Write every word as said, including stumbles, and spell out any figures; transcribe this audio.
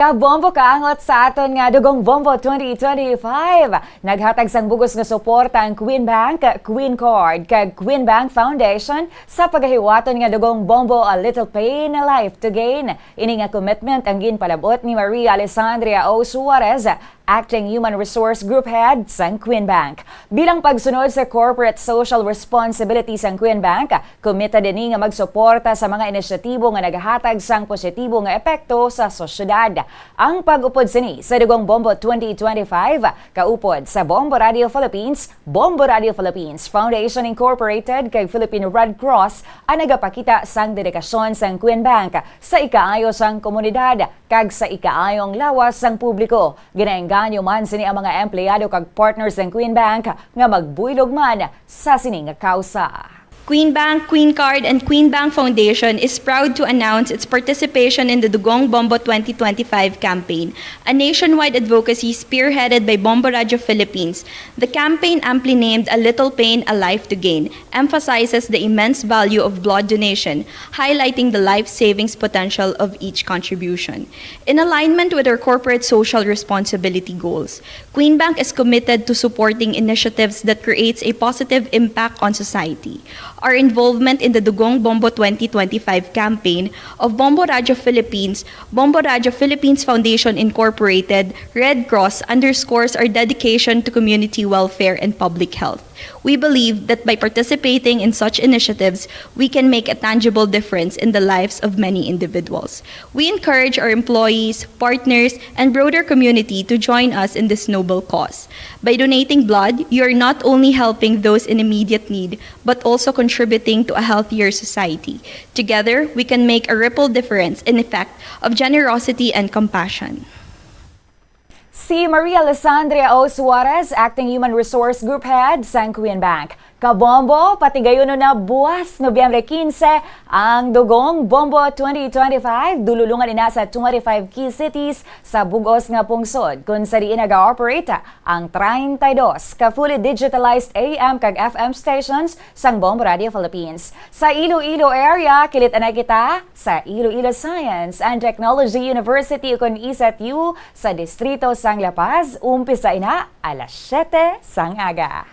Kabombo kaangot sa aton nga Dugong Bombo twenty twenty-five. Naghatag sang bugos nga suporta ang Queen Bank, Queen Card, kag Queen Bank Foundation sa pagahiwaton nga Dugong Bombo, A Little Pain, A Life to Gain. Ini nga commitment ang ginpalabot ni Maria Alessandria O Suarez, Acting Human Resource Group Head sang Queen Bank. Bilang pagsunod sa corporate social responsibility sang Queen Bank, committed ini nga magsuporta sa mga inisyatibo nga naghatag sang positibo nga epekto sa sosyedad. Ang pag-upod sini sa Dugong Bombo twenty twenty-five, kaupod sa Bombo Radio Philippines, Bombo Radio Philippines Foundation Incorporated, kag Philippine Red Cross ang nagapakita sang dedikasyon sang Queen Bank sa ikaayo sang komunidad kag sa ikaayong lawas sang publiko. Ginaengganyo man sini ang mga empleyado kag partners sang Queen Bank nga magbuylog man sa sini nga kausa. Queen Bank, Queen Card, and Queen Bank Foundation is proud to announce its participation in the Dugong Bombo twenty twenty-five campaign, a nationwide advocacy spearheaded by Bombo Radio Philippines. The campaign, amply named A Little Pain, A Life to Gain, emphasizes the immense value of blood donation, highlighting the life savings potential of each contribution. In alignment with our corporate social responsibility goals, Queen Bank is committed to supporting initiatives that creates a positive impact on society. Our involvement in the Dugong Bombo twenty twenty-five campaign of Bombo Radio Philippines, Bombo Radio Philippines Foundation Incorporated, Red Cross underscores our dedication to community welfare and public health. We believe that by participating in such initiatives, we can make a tangible difference in the lives of many individuals. We encourage our employees, partners, and broader community to join us in this noble cause. By donating blood, you are not only helping those in immediate need, but also contributing to a healthier society. Together, we can make a ripple difference in effect of generosity and compassion. Si Maria Alessandria O Suarez, Acting Human Resource Group Head sang Queen Bank. Kabombo, patigayon na buwas Nobyembre quince ang Dugong Bombo twenty twenty-five. Dululungan ina sa twenty-five key cities sa bug-os nga pungsod, kun sa diin naga-operate ang treinta y dos ka fully digitalized A M kag F M stations sang Bombo Radio Philippines. Sa Iloilo area, kilit anay kita sa Iloilo Science and Technology University, ukon I S E T U, sa distrito sang La Paz. Umpisa ina alas siyete sang aga.